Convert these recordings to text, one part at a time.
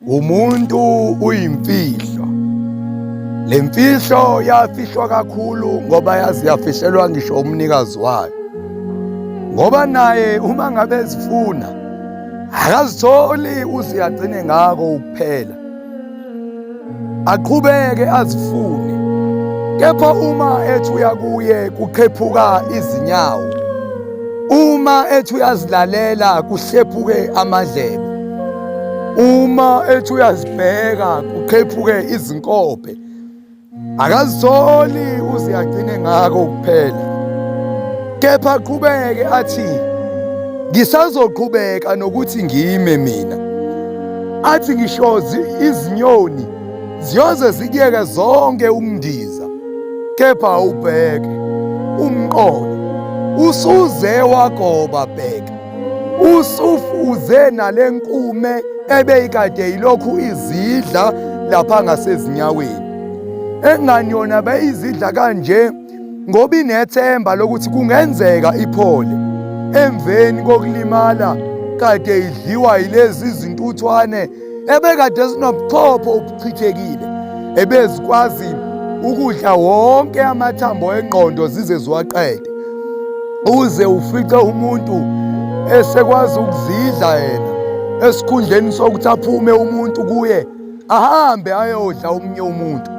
Umuntu uyimfihlo. Le mfihlo yafihlwa kakhulu ngoba yazi yafihlelwa ngisho umnikazi wayo. Ngoba naye uma ngabe ezifuna akazitholi uze agcine ngako ukuphela. Aqhubeke azifune. Kepha uma ethi uyakuye kuqhephuka izinyawo. Uma ethi uyazilalela kuhlephuke amadlebe. Uma ethi uyazibheka kuqhephuke izinkophe. Akazitholi uze agcine ngako kuphela. Kepha aqhubeke athi ngisazoqhubeka nokuthi ngime mina. Athi ngisho izinyoni ziyoze zikuyeke zonke ukundiza kepha ubheke umqolo usuze wagoba bheka usufuze nalenkume ebeyikade ilokhu izidla lapha ngasezinyaweni engani yona beyizidla kanje ngoba inethemba lokuthi kungenzeka iphole emveni kokulimala kade idliwa yilezi zintuthwane ebekade zinobuchopho obuchithekile ebezikwazi ukudla wonke amathambo engqondo zize ziwaqede uze ufice umuntu esekwazi ukuzidla yena esikhundleni sokuthi aphume umuntu kuye ahambe ayodla omunye umuntu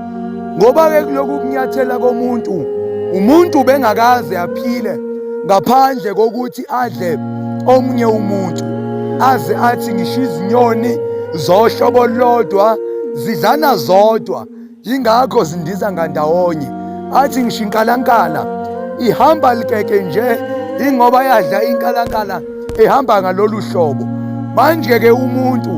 ngoba-ke kuloku kunyathela komuntu umuntu ubengakaze aphile ngaphandle kokuthi adle omunye umuntu aze athi ngisho izinyoni zohlobo olulodwa zidlana zodwa yingakho zindiza ngandawonye athi ngisho inkalankala ihamba likeke nje ingoba yadla inkalankala ihamba ngalolu hlobo manje ke umuntu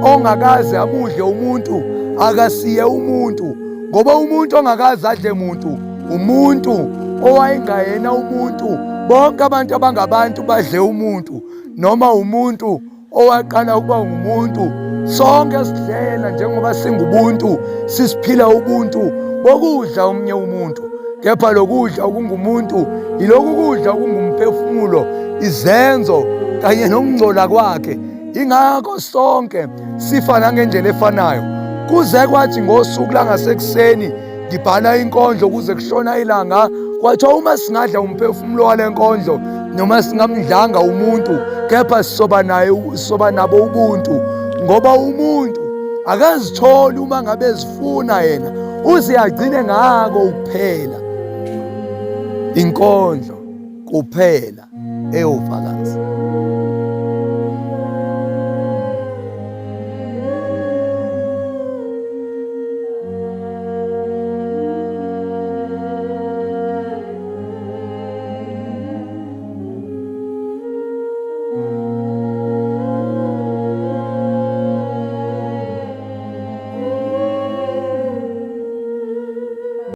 ongakaze amudle umuntu akasiye umuntu ngoba umuntu ongakaze adle muntu umuntu owayengayena umuntu bonke abantu abangabantu badle umuntu noma umuntu owaqala ukuba ngumuntu sonke sidlela njengoba singubuntu sisiphila ubuntu bokudla omunye umuntu kepha lokudla okungumuntu yiloku kudla okungumphefumulo izenzo kanye nokungcola kwakhe ingakho sonke sifa nangendlela efanayo kuze kwathi ngosuku langasekuseni ngibhala inkondlo kuze kushona ilanga kwathiwa uma singadla umphefumulo wale nkondlo noma singamdlanga umuntu kepha sisoba naye sisoba nabo ubuntu ngoba umuntu akazitholi uma ngabe ezifuna yena uze agcine ngako ukuphela inkondlo kuphela eyofakaza.